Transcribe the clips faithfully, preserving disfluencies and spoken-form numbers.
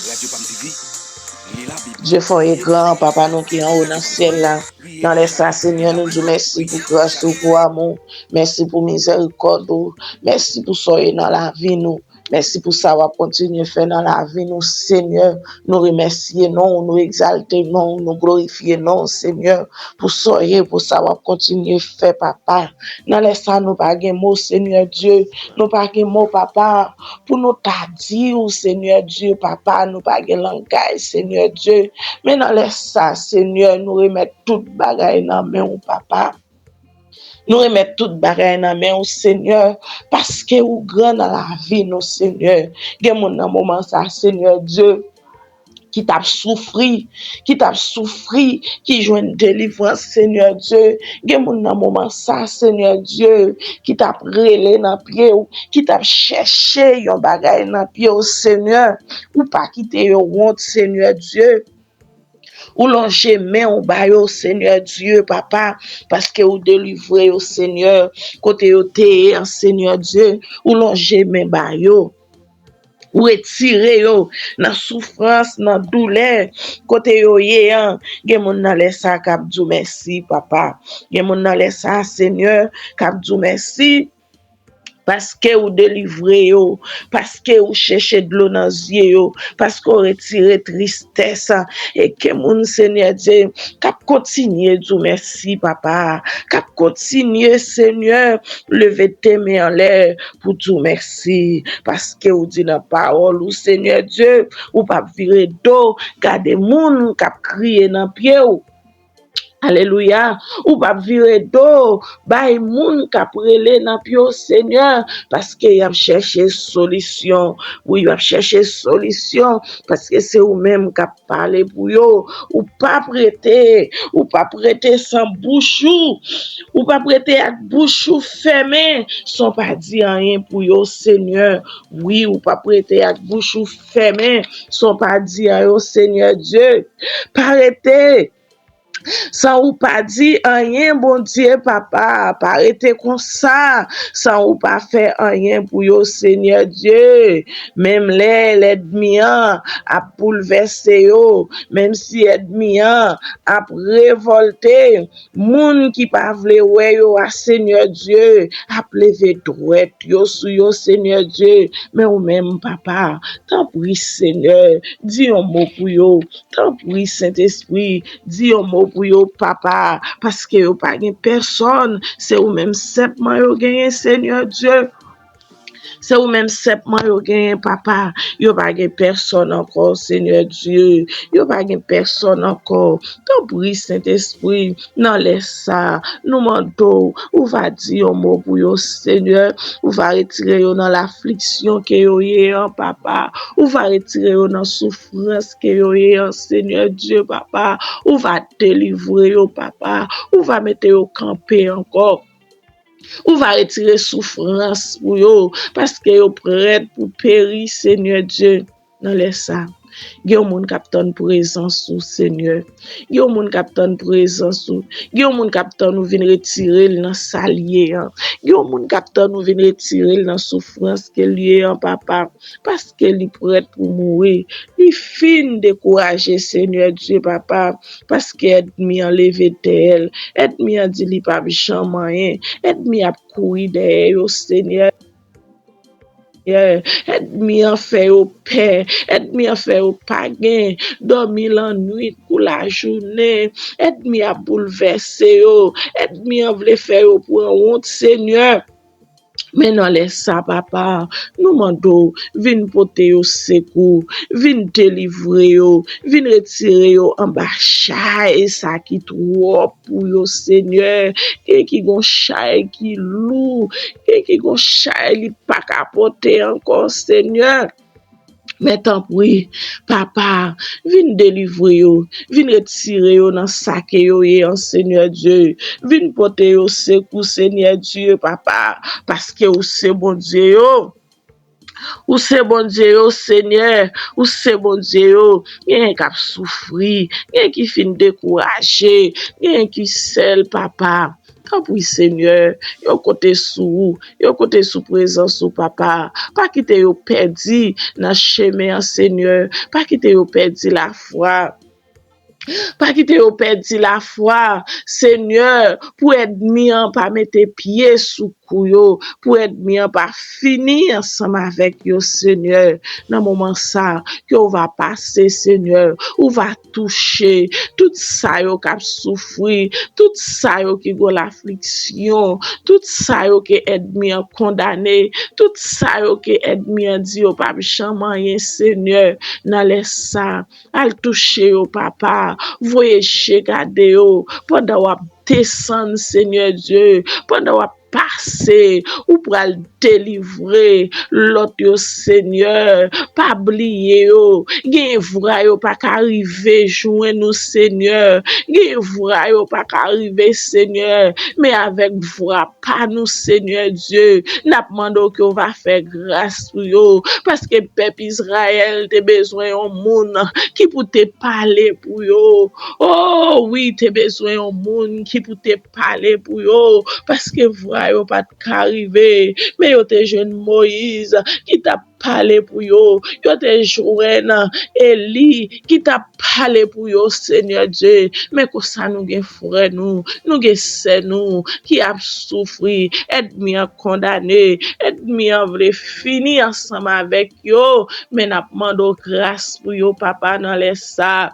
Radyo Pam T V, li la Bib. Dye fò e gran, Papa nou ki anwo nan syèl la. Nan lè sa, Senyè, nou di w mèsi pou gras ou, pou amou w. Mèsi pou mizèrikòd ou. Mèsi pou sa w ye nan lavi nou. Mèsi pou sa w ap kontinye fè nan lavi nou, Senyè. Nou remèsye non w, nou egzalte non w, nou glorifye non w, Senyè, pou sa w ye, pou sa w ap kontinye fè, Papa. Nan lè sa, nou pa gen mo, Senyè Dye. Nou pa gen mo, Papa, pou nou ta di w, Senyè Dye, Papa. Nou pa gen langay, Senyè Dye. Men nan lè sa, Senyè, nou remèt tout bagay nan men w, Papa. Nou remèt tout bagay nan men w, Senyè, paske ou gran nan lavi nou, Senyè. Gen moun nan moman sa, Senyè Dye, ki t ap soufri, ki t ap soufri, ki jwenn delivrans, Senyè Dye. Gen moun nan moman sa, Senyè Dye, ki t ap rele nan pye w, ki t ap chèche yon bagay nan pye w, Senyè. Ou pa kite yo wont, Senyè Dye. Ou lonje men w ba yo, Senyè Dye, Papa, paske ou delivre yo, Senyè, kote yo te ye an, Senyè Dye. Ou lonje men ba yo. Ou retire yo nan soufrans, nan doulè, kote yo ye an. Gen moun nan lè sa k ap di w mèsi, Papa. Gen moun nan lè sa, Senyè, k ap di w mèsi. Paske ou delivre yo, paske ou chèche dlo nan zye yo, paske ou retire tristès. E ke moun, Senyè Dye, k ap kontinye di w mèsi, Papa, k ap kontinye, Senyè, leve te men anlè pou di w mèsi, paske ou di nan pawòl ou, Senyè Dye, ou p ap vire do gade moun k ap kriye nan pye w. Alelouya. Ou p ap vire do bay moun k ap rele nan pye w, Senyè, paske y ap chèche solisyon. Wi, y ap chèche solisyon, paske se ou menm k ap pale pou yo. Ou p ap rete, ou p ap rete san bouch ou. Ou p ap rete ak bouch ou fèmen, san w pa di anyen pou yo, Senyè. Wi, ou p ap rete ak bouch ou fèmen, san w pa di a yo, Senyè Dye. Pa rete san ou pa di anyen, Bondye, Papa, pa rete konsa, san ou pa fè anyen pou yo, Senyè Dye. Menm lè lènmi an ap boulvèse yo, menm si ènmi an ap revòlte, moun ki pa vle wè yo a, Senyè Dye, ap leve dwèt yo sou yo, Senyè Dye. Men ou menm, Papa, tanpri, Senyè, di yon mo pou yo. Tanpri, Sentespri, di yon mo pou yo, Papa, paske yo pa gen pèsòn. Se ou menm senpman yo genyen, Senyè Dye. Se ou menm senpman yo genyen, Papa. Yo pa gen pèsòn ankò, Senyè Dye. Yo pa gen pèsòn ankò. Tanpri, Sentespri, nan lè sa, nou mande w, ou va di yon mo pou yo, Senyè. Ou va retire yo nan lafliksyon ke yo ye an, Papa. Ou va retire yo nan soufrans ke yo ye an, Senyè Dye, Papa. Ou va delivre yo, Papa. Ou va mete yo kanpe ankò. Ou va retire soufrans pou yo, paske yo prèt pou peri, Senyè Dye. Nan lè sa, gen yon moun k ap tann prezans ou, Senyè. Gen yon moun k ap tann prezans ou. Gen yon moun k ap tann ou vin retire l nan sa l ye an. Gen yon moun k ap tann ou vin retire l nan soufrans ke l ye an, Papa. Paske li prèt pou mouri. Li fin dekouraje, Senyè Dye, Papa. Paske ènmi an leve dèyè l. Ènmi an di li p ap janm anyen. Ènmi ap kouri dèyè yo, Senyè. Ènmi an fè yo pè. Ènmi an fè yo pa gen dòmi lannwit kou lajounen. Ènmi ap boulvèse yo. Ènmi an vle fè yo pran wont, Senyè. Men nan lè sa, Papa, nou mande w, vin pote yo sekou, vin delivre yo, vin retire yo anba chay sa ki twòp pou yo, Senyè. Gen ki gon chay ki lou, gen ki gon chay li pa ka pote ankò, Senyè. Men tanpri, Papa, vin delivre yo, vin retire yo nan sa ke yo ye an, Senyè Dye. Vin pote yo sekou, Senyè Dye, Papa, paske ou se Bondye yo. Ou se Bondye yo, Senyè. Ou se Bondye yo. Genyen k ap soufri, genyen ki fin dekouraje, genyen ki sèl, Papa. Tanpri, Senyè, yo konte sou ou, yo konte sou prezans ou, Papa. Pa kite yo pèdi nan chemen an, Senyè. Pa kite yo pèdi lafwa. Pa kite yo pèdi lafwa, Senyè, pou ènmi an pa mete pye sou kou yo, pou ènmi an pa fini ansanm avèk yo, Senyè. Nan moman sa ke w va pase, Senyè, ou va touche tout sa yo k ap soufri, tout sa yo ki gen lafliksyon, tout sa yo ke ènmi an kondane, tout sa yo ke ènmi an di yo p ap janm anyen, Senyè, nan lè sa. Al touche yo, Papa. Voye je gade yo pandan w ap desann, Senyè Dye, pandan w ap pase, ou pral delivre lòt yo, Senyè. Pa bliye yo. Gen vwa yo pa ka rive jwenn ou, Senyè. Gen vwa yo pa ka rive, Senyè. Men avèk vwa pa nou, Senyè Dye, n ap mande w ke w va fè gras pou yo, paske pèp Izrayèl te bezwen yon moun ki pou te pale pou yo. O wi, te bezwen yon moun ki pou te pale pou yo, paske vwa yo pa t ka rive, men yo te jwenn Moyiz ki t ap pale pou yo. Yo te jwenn Eli ki t ap pale pou yo, Senyè Dye. Men konsa nou gen frè nou, nou gen sè nou ki ap soufri. Ènmi an kondane, ènmi an vle fini ansanm avèk yo. Men n ap mande w gras pou yo, Papa, nan lè sa.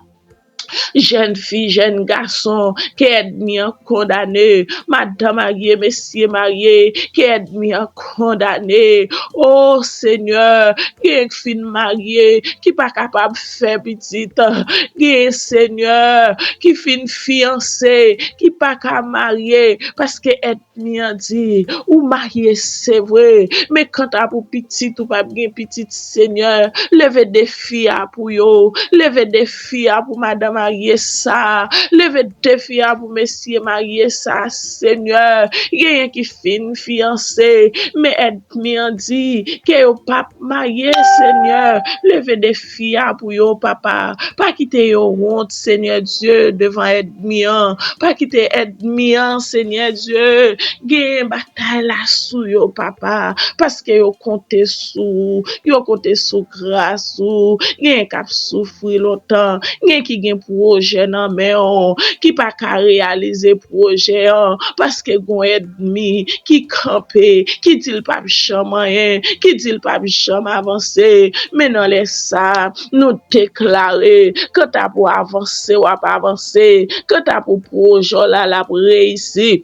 Jèn fi, jèn gason, ke ènmi an kondane. Madanm marye, mesye marye, ke ènmi an kondane. O Senyè, gen k fin marye, ki pa kapab fè pitit. Gen, Senyè, ki fin fiyanse, ki pa ka marye, paske ènmi an di, ou marye, se vre, men kanta pou pitit, ou p ap gen pitit, Senyè. Leve defi a pou yo. Leve defi a pou madanm marye sa. Leve defi a pou mesye marye sa, Senyè. Genyen ki fin fiyanse, men ènmi an di ke yo p ap marye, Senyè. Leve defi a pou yo, Papa. Pa kite yo wont, Senyè Dye, devan ènmi an. Pa kite ènmi an, Senyè Dye, genyen batay la sou yo, Papa, paske yo konte sou ou, yo konte sou gras ou. Genyen k ap soufri lontan, genyen ki gen pwojè nan men w, ki pa ka reyalize pwojè an, paske gen yon ènmi ki kanpe, ki di l p ap janm anyen, ki di l p ap janm avanse. Men nan lè sa, nou deklare, kanta pou avanse, w ap avanse. Kanta pou pwojè w la, l ap reyisi.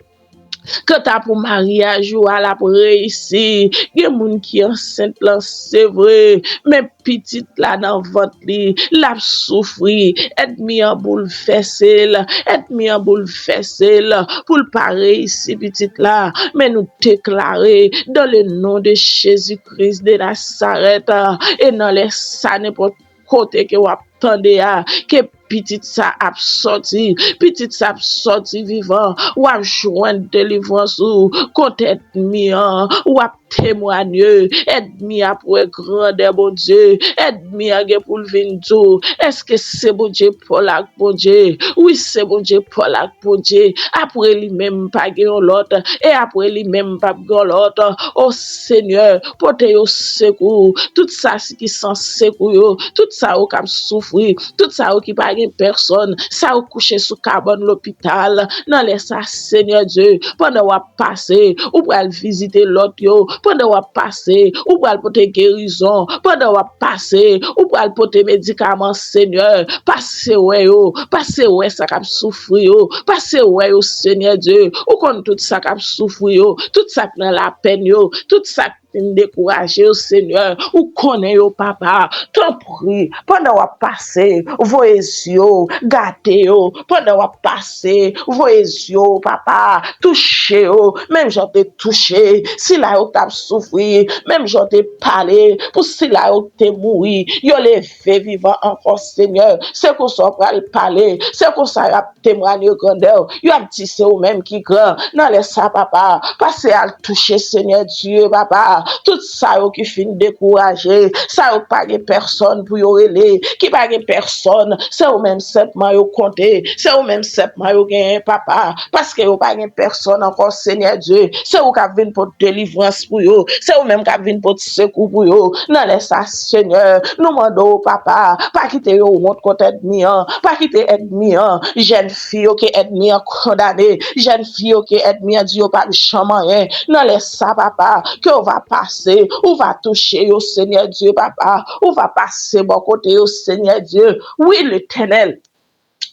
Kanta pou maryaj ou a, l ap reyisi. Gen moun ki ansent lan, se vre, men pitit la nan vant li, l ap soufri. Ènmi an boulvèse l, ènmi an boulvèse l pou l pa reyisi pitit la. Men nou deklare, dans le nom de Jésus Christ de Nazareth, e nan lè sa, nenpòt kote ke w ap tande a, ke pitit sa ap sòti, pitit sa ap sòti vivan, w ap jwenn delivrans ou kont ènmi an, w ap temwanye, ènmi ap wè grandè Bondye, ènmi an gen pou l vin di w, èske se Bondye Pòl ak Bondye? Wi, se Bondye Pòl ak Bondye. Apre li menm, pa gen yon lòt, e apre li menm, p ap gen yon lòt. O Senyè, pote yo sekou, tout sa ki san sekou yo, tout sa yo k ap soufri, tout sa yo ki pa gen pèsòn, sa yo kouche sou kabann lopital, nan lè sa, Senyè Dye, pandan w ap pase, ou pral vizite lòt yo, pandan w ap pase, ou pral pote gerizon, pandan w ap pase, ou pral pote medikaman, Senyè, pase wè yo, pase wè sa k ap soufri yo, pase wè yo, Senyè Dye, ou konn tout sa k ap soufri yo, tout sa k nan lapèn yo, tout sa k fin dekouraje yo, Senyè, ou konnen yo, Papa. Tanpri, pandan w ap pase, voye zye w gade yo. Pandan w ap pase, voye zye w, Papa, touche yo, menm jan w te touche sila yo k t ap soufri, menm jan w te pale pou sila yo k te mouri, yo leve vivan ankò, Senyè. Se konsa w pral pale, se konsa y ap temwanye grandè w. Y ap di se ou menm ki gran. Nan lè sa, Papa, pase al touche, Senyè Dye, Papa. Tout sa yo ki fin dekouraje, sa yo ki pa gen pèsòn pou yo rele, ki pa gen pèsòn, se ou menm senpman yo konte, se ou menm senpman yo genyen, papa, paske yo pa gen pèsòn ankò, Senyè Dye. Se ou k ap vin pot delivrans pou yo, se ou menm k ap vin pot sekou pou yo. Nan lè sa, Senyè, nou mande w, papa, pa kite yo wont kont ènmi an, pa kite ènmi an, jèn fi yo ke ènmi an kondane, jèn fi yo ke ènmi an di yo p ap janm anyen. Nan lè sa, papa, ke w va pase, ou va touche yo, Senyè Dye, papa, ou va pase bò kote yo, Senyè Dye. Wi, Letènèl.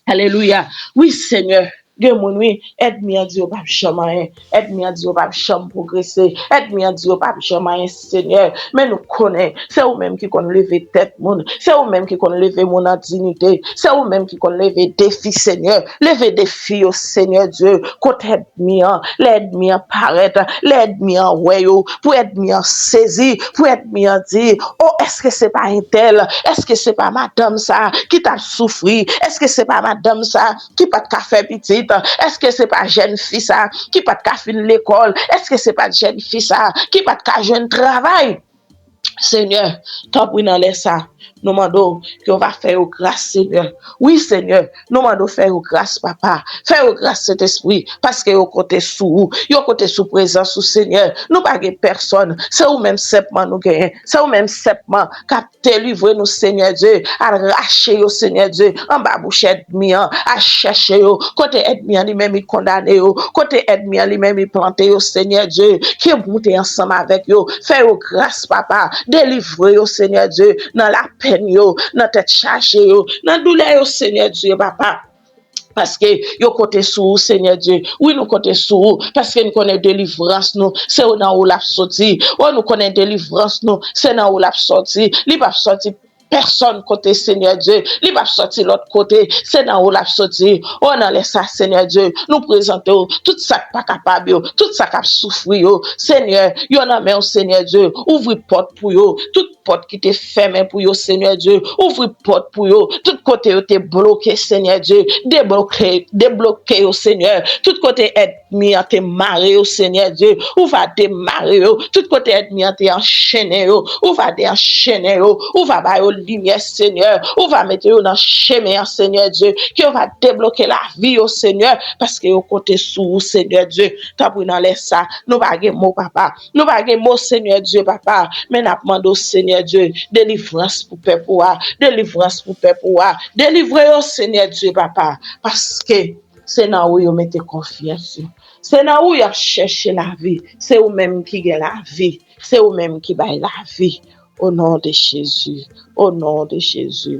Alelouya. Wi, Senyè. Gen moun, wi, ènmi an di yo p ap janm anyen. Ènmi an di yo p ap janm pwogrese. Ènmi an di yo p ap janm anyen, Senyè. Men nou konnen, se ou menm ki konn leve tèt moun. Se ou menm ki konn leve moun an diyite. Se ou menm ki konn leve defi, Senyè. Leve defi yo, Senyè Dye. Kot ènmi an, lè ènmi an parèt, lè ènmi an wè yo, pou ènmi an sezi, pou ènmi an di, o, èske se pa entèl? Èske se pa madanm sa ki t ap soufri? Èske se pa madanm sa ki pa t ka fè pitit? Èske se pa jèn fi sa ki pa t ka fin lekòl? Èske se pa jèn fi sa ki pa t ka jwenn travay? Senyè, tanpri nan lè sa, nou mande w ke w va fè yo gras, Senyè. Wi, Senyè, nou mande w fè yo gras, papa. Fè yo gras, Sentespri, paske yo konte sou ou. Yo konte sou prezans ou, Senyè. Nou pa gen pèsòn. Se ou menm senpman nou genyen. Se ou menm senpman k ap delivre nou, Senyè Dye. Al rache yo, Senyè Dye, anba bouch ènmi an. Al chèche yo kote ènmi an li menm li kondane yo, kote ènmi an li menm li plante yo, Senyè Dye. Ke w moute ansanm avèk yo. Fè yo gras, papa. Delivre yo, Senyè Dye, nan lapenn yo, nan tèt chaje yo, nan doulè yo, Senyè Dye, papa. Paske yo konte sou ou, Senyè Dye. Wi, nou konte sou ou, paske nou konnen delivrans nou, se nan ou l ap soti. O, nou konnen delivrans nou, se nan ou l ap soti. Li p ap soti pèsòn kote, Senyè Dye. Li p ap soti lòt kote, se nan ou l ap soti. O, nan lè sa, Senyè Dye, nou prezante w tout sa k pa kapab yo, tout sa k ap soufri yo. Senyè, yo nan men w, Senyè Dye. Ouvri pòt pou yo. Tout pòt ki te fèmen pou yo, Senyè Dye, ouvri pòt pou yo. Tout kote yo te bloke, Senyè Dye, debloke, debloke yo, Senyè. Tout kote ènmi an te mare yo, Senyè Dye, ou va demare yo. Tout kote ènmi an te anchennen yo, ou va deanchennen yo. Ou va ba yo limyè, Senyè. Ou va mete yo nan chemen an, Senyè Dye. Ke yo va debloke lavi yo, Senyè, paske yo konte sou ou, Senyè Dye. Tanpri nan lè sa, nou pa gen mo, papa. Nou pa gen mo, Senyè Dye, papa, men n ap mande w, Senyè Dye, delivrans pou pèp ou a, delivrans pou pèp ou a. Delivre yo, Senyè Dye, papa, paske se nan ou yo mete konfyans yo. Se nan ou y ap chèche lavi. Se ou menm ki gen lavi. Se ou menm ki bay lavi. O non de Jezi. O non de Jezi.